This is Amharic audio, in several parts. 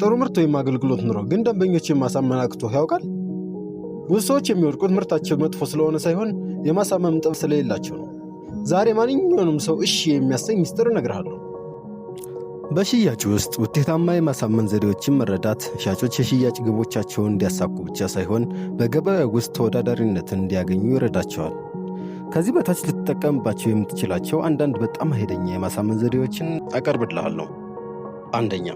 ጥሩ ምርት ወይም አገልግሎት ኖሮ ግን ደንበኞችን ማሳመን አቅቶህ ያውቃል? ብዙ ሰዎች የሚወድቁት ምርታቸው መጥፎ ስለሆነ ሳይሆን የማሳመን ጥበብ ስለሌላቸው ነው። ዛሬ ማንኛውንም ሰው እሺ የሚያሰኝ ሚስጥር እነግርሃለሁ። በሽያጭ ውስጥ ውጤታማ የማሳመን ዘዴዎችን መረዳት ሻጮች የሽያጭ ግቦቻቸውን እንዲያሳኩ ብቻ ሳይሆን በገበያ ውስጥ ተወዳዳሪነትን እንዲያገኙ ይረዳቸዋል። ከዚህ በታች ልትጠቀምባቸው የምትችላቸው አንዳንድ በጣም ኃይለኛ የማሳመን ዘዴዎችን አቀርብልሃለሁ። አንደኛ፣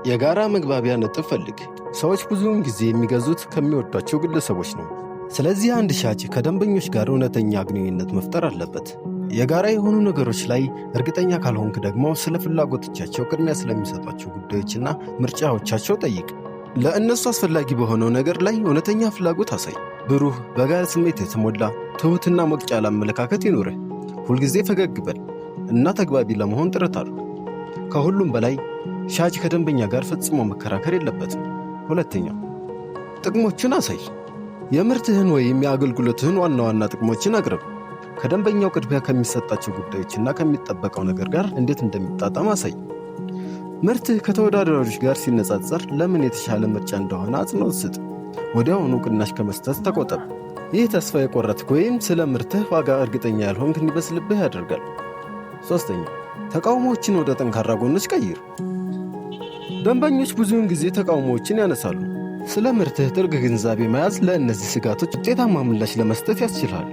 የጋራ መግባቢያ ነጥብ ፈልግ። ሰዎች ብዙውን ጊዜ የሚገዙት ከሚወዷቸው ግለሰቦች ነው። ስለዚህ አንድ ሻጭ ከደንበኞች ጋር እውነተኛ ግንኙነት መፍጠር አለበት። የጋራ የሆኑ ነገሮች ላይ እርግጠኛ ካልሆንክ ደግሞ ስለ ፍላጎቶቻቸው፣ ቅድሚያ ስለሚሰጧቸው ጉዳዮችና ምርጫዎቻቸው ጠይቅ። ለእነሱ አስፈላጊ በሆነው ነገር ላይ እውነተኛ ፍላጎት አሳይ። ብሩህ፣ በጋራ ስሜት የተሞላ ትሁትና ሞቅ ያለ አመለካከት ይኑርህ። ሁልጊዜ ፈገግ በል እና ተግባቢ ለመሆን ጥረት አድርግ። ከሁሉም በላይ ሻጭ ከደንበኛ ጋር ፈጽሞ መከራከር የለበትም። ሁለተኛ፣ ጥቅሞችን አሳይ። የምርትህን ወይም የአገልግሎትህን ዋና ዋና ጥቅሞችን አቅርብ። ከደንበኛው ቅድሚያ ከሚሰጣቸው ጉዳዮችና ከሚጠበቀው ነገር ጋር እንዴት እንደሚጣጣም አሳይ። ምርትህ ከተወዳዳሪዎች ጋር ሲነጻጸር ለምን የተሻለ ምርጫ እንደሆነ አጽንኦት ስጥ። ወዲያውኑ ቅናሽ ከመስጠት ተቆጠብ። ይህ ተስፋ የቆረጥክ ወይም ስለ ምርትህ ዋጋ እርግጠኛ ያልሆንክ እንዲመስልብህ ያደርጋል። ሶስተኛ፣ ተቃውሞዎችን ወደ ጠንካራ ጎኖች ቀይር። ደንበኞች ብዙውን ጊዜ ተቃውሞዎችን ያነሳሉ። ስለ ምርትህ ጥልቅ ግንዛቤ መያዝ ለእነዚህ ስጋቶች ውጤታማ ምላሽ ለመስጠት ያስችልሃል።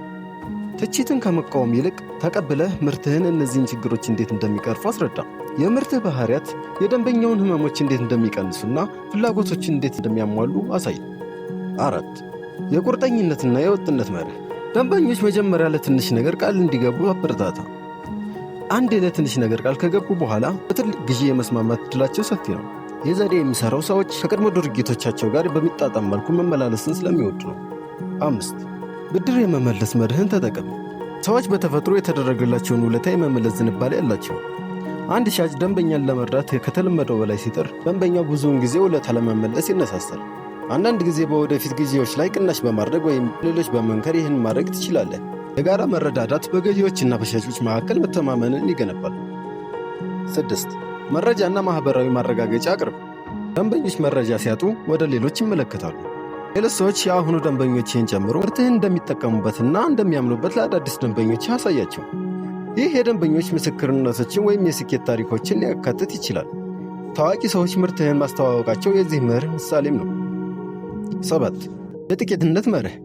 ትችትን ከመቃወም ይልቅ ተቀብለህ ምርትህን እነዚህን ችግሮች እንዴት እንደሚቀርፉ አስረዳ። የምርትህ ባህሪያት የደንበኛውን ህመሞች እንዴት እንደሚቀንሱና ፍላጎቶችን እንዴት እንደሚያሟሉ አሳይ። አራት፣ የቁርጠኝነትና የወጥነት መርህ። ደንበኞች መጀመሪያ ለትንሽ ነገር ቃል እንዲገቡ አበረታታ። አንድ ለትንሽ ነገር ቃል ከገቡ በኋላ በትልቅ ግዢ የመስማማት ዕድላቸው ሰፊ ነው። ይህ ዘዴ የሚሰራው ሰዎች ከቀድሞ ድርጊቶቻቸው ጋር በሚጣጣም መልኩ መመላለስን ስለሚወዱ ነው። አምስት፣ ብድር የመመለስ መርህን ተጠቀም። ሰዎች በተፈጥሮ የተደረገላቸውን ውለታ የመመለስ ዝንባሌ አላቸው። አንድ ሻጭ ደንበኛን ለመርዳት ከተለመደው በላይ ሲጥር ደንበኛው ብዙውን ጊዜ ውለታ ለመመለስ ይነሳሳል። አንዳንድ ጊዜ በወደፊት ግዢዎች ላይ ቅናሽ በማድረግ ወይም ሌሎች በመምከር ይህን ማድረግ ትችላለህ። የጋራ መረዳዳት በገዢዎችና በሻጮች መካከል መተማመንን ይገነባል። ስድስት፣ መረጃና ማህበራዊ ማረጋገጫ አቅርብ። ደንበኞች መረጃ ሲያጡ ወደ ሌሎች ይመለከታሉ። ሌሎች ሰዎች የአሁኑ ደንበኞችህን ጨምሮ ምርትህን እንደሚጠቀሙበትና እንደሚያምኑበት ለአዳዲስ ደንበኞች አሳያቸው። ይህ የደንበኞች ምስክርነቶችን ወይም የስኬት ታሪኮችን ሊያካትት ይችላል። ታዋቂ ሰዎች ምርትህን ማስተዋወቃቸው የዚህ መርህ ምሳሌም ነው። ሰባት፣ የጥቂትነት መርህ።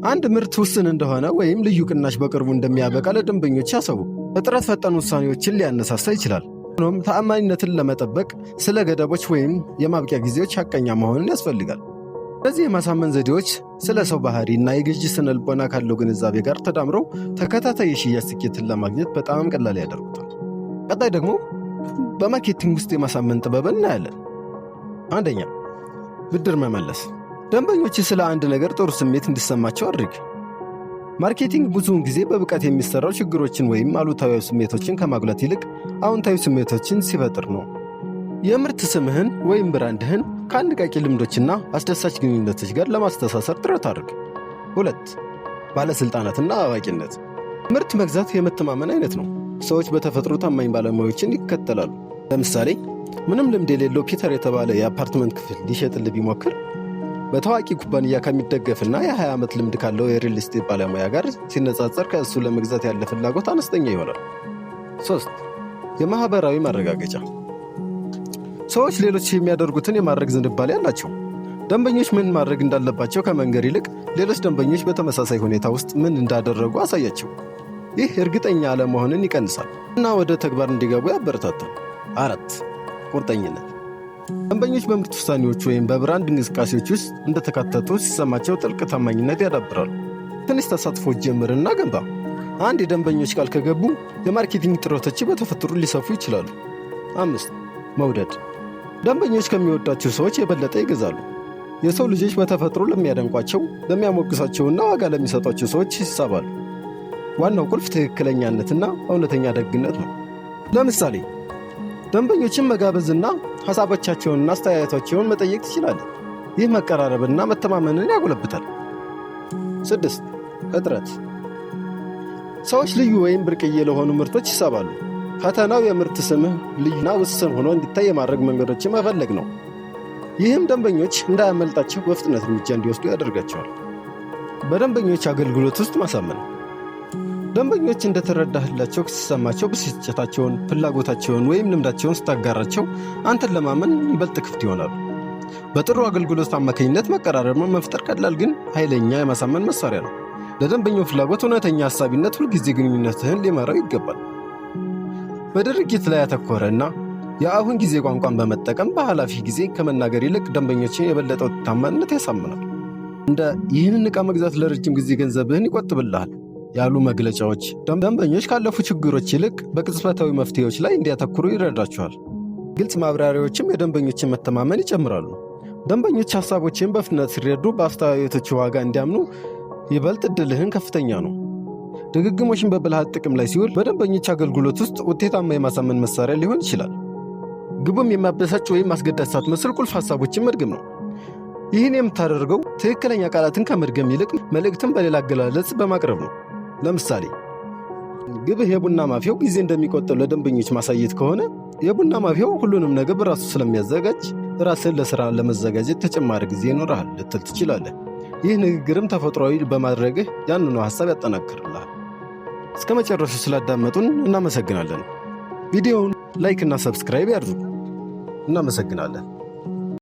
አንድ ምርት ውስን እንደሆነ ወይም ልዩ ቅናሽ በቅርቡ እንደሚያበቃ ለደንበኞች ያሳውቅ። እጥረት ፈጣን ውሳኔዎችን ሊያነሳሳ ይችላል። ሆኖም ተአማኒነትን ለመጠበቅ ስለ ገደቦች ወይም የማብቂያ ጊዜዎች ሐቀኛ መሆንን ያስፈልጋል። እነዚህ የማሳመን ዘዴዎች ስለ ሰው ባህሪ እና የግዢ ስነ ልቦና ካለው ግንዛቤ ጋር ተዳምረው ተከታታይ የሽያጭ ስኬትን ለማግኘት በጣም ቀላል ያደርጉታል። ቀጣይ ደግሞ በ marketing ውስጥ የማሳመን ጥበብን እናያለን። አንደኛ፣ ብድር መመለስ። ደንበኞች ስለ አንድ ነገር ጥሩ ስሜት እንዲሰማቸው አድርግ። Marketing ብዙውን ጊዜ በብቃት የሚሰራው ችግሮችን ወይም አሉታዊ ስሜቶችን ከማጉላት ይልቅ አዎንታዊ ስሜቶችን ሲፈጥር ነው። የምርት ስምህን ወይም brand ህን ከአነቃቂ ልምዶችና አስደሳች ግንኙነቶች ጋር ለማስተሳሰር ጥረት አድርግ። ሁለት፣ ባለሥልጣናትና አዋቂነት። ምርት መግዛት የመተማመን አይነት ነው። ሰዎች በተፈጥሮ ታማኝ ባለሙያዎችን ይከተላሉ። ለምሳሌ ምንም ልምድ የሌለው ፒተር የተባለ የአፓርትመንት ክፍል ሊሸጥልህ ቢሞክር በታዋቂ ኩባንያ ከሚደገፍና የ20 ዓመት ልምድ ካለው የሪል ስቴት ባለሙያ ጋር ሲነጻጸር ከእሱ ለመግዛት ያለ ፍላጎት አነስተኛ ይሆናል። ሶስት፣ የማህበራዊ ማረጋገጫ። ሰዎች ሌሎች የሚያደርጉትን የማድረግ ዝንባሌ አላቸው። ደንበኞች ምን ማድረግ እንዳለባቸው ከመንገር ይልቅ ሌሎች ደንበኞች በተመሳሳይ ሁኔታ ውስጥ ምን እንዳደረጉ አሳያቸው። ይህ እርግጠኛ አለመሆንን ይቀንሳል እና ወደ ተግባር እንዲገቡ ያበረታታል። አራት፣ ቁርጠኝነት። ደንበኞች በምርት ውሳኔዎች ወይም በ brand እንቅስቃሴዎች ውስጥ እንደተካተቱ ሲሰማቸው ጥልቅ ታማኝነት ያዳብራሉ። ትንሽ ተሳትፎ ጀምርና ገንባ። አንድ የደንበኞች ቃል ከገቡ የ marketing ጥረቶች በተፈጥሮ ሊሰፉ ይችላሉ። አምስት፣ መውደድ። ደንበኞች ከሚወዷቸው ሰዎች የበለጠ ይገዛሉ። የሰው ልጆች በተፈጥሮ ለሚያደንቋቸው፣ ለሚያሞግሷቸውና ዋጋ ለሚሰጧቸው ሰዎች ይሳባሉ። ዋናው ቁልፍ ትክክለኛነትና እውነተኛ ደግነት ነው። ለምሳሌ ደንበኞችን መጋበዝና ሐሳቦቻቸውንና አስተያየታቸውን መጠየቅ ትችላለህ። ይህ መቀራረብና መተማመንን ያጎለብታል። ስድስት፣ እጥረት። ሰዎች ልዩ ወይም ብርቅዬ ለሆኑ ምርቶች ይሳባሉ። ፈተናው የምርት ስምህ ልዩና ውስን ሆኖ እንዲታይ የማድረግ መንገዶችን መፈለግ ነው። ይህም ደንበኞች እንዳያመልጣቸው በፍጥነት እርምጃ እንዲወስዱ ያደርጋቸዋል። በደንበኞች አገልግሎት ውስጥ ማሳመን። ደንበኞች እንደተረዳህላቸው ሲሰማቸው ብስጭታቸውን፣ ፍላጎታቸውን ወይም ልምዳቸውን ስታጋራቸው አንተን ለማመን ይበልጥ ክፍት ይሆናሉ። በጥሩ አገልግሎት አማካኝነት መቀራረብን መፍጠር ቀላል ግን ኃይለኛ የማሳመን መሳሪያ ነው። ለደንበኛው ፍላጎት እውነተኛ አሳቢነት ሁልጊዜ ግንኙነትህን ሊመራው ይገባል። በድርጊት ላይ ያተኮረ እና የአሁን ጊዜ ቋንቋን በመጠቀም በኃላፊ ጊዜ ከመናገር ይልቅ ደንበኞችን የበለጠ ውጤታማነት ያሳምናል። እንደ "ይህንን ዕቃ መግዛት ለረጅም ጊዜ ገንዘብህን ይቆጥብልሃል" ያሉ መግለጫዎች ደንበኞች ካለፉ ችግሮች ይልቅ በቅጽበታዊ መፍትሄዎች ላይ እንዲያተኩሩ ይረዳቸዋል። ግልጽ ማብራሪያዎችም የደንበኞችን መተማመን ይጨምራሉ። ደንበኞች ሀሳቦችን በፍጥነት ሲረዱ በአስተያየቶች ዋጋ እንዲያምኑ ይበልጥ ዕድልህን ከፍተኛ ነው። ድግግሞሽን በብልሃት ጥቅም ላይ ሲውል በደንበኞች አገልግሎት ውስጥ ውጤታማ የማሳመን መሳሪያ ሊሆን ይችላል። ግቡም የሚያበሳጭ ወይም አስገዳጅ ሳትመስል ቁልፍ ሀሳቦችን መድገም ነው። ይህን የምታደርገው ትክክለኛ ቃላትን ከመድገም ይልቅ መልእክትን በሌላ አገላለጽ በማቅረብ ነው። ለምሳሌ፣ ግብህ የቡና ማፍያው ጊዜ እንደሚቆጥብ ለደንበኞች ማሳየት ከሆነ፣ "የቡና ማፍያው ሁሉንም ነገር በራሱ ስለሚያዘጋጅ ራስህን ለስራ ለመዘጋጀት ተጨማሪ ጊዜ ይኖርሃል" ልትል ትችላለህ። ይህ ንግግርም ተፈጥሯዊ በማድረግህ ያንኑ ሀሳብ ያጠናክርልሃል። እስከ መጨረሻው ስላዳመጡን እናመሰግናለን። ቪዲዮውን like እና subscribe ያድርጉ። እናመሰግናለን።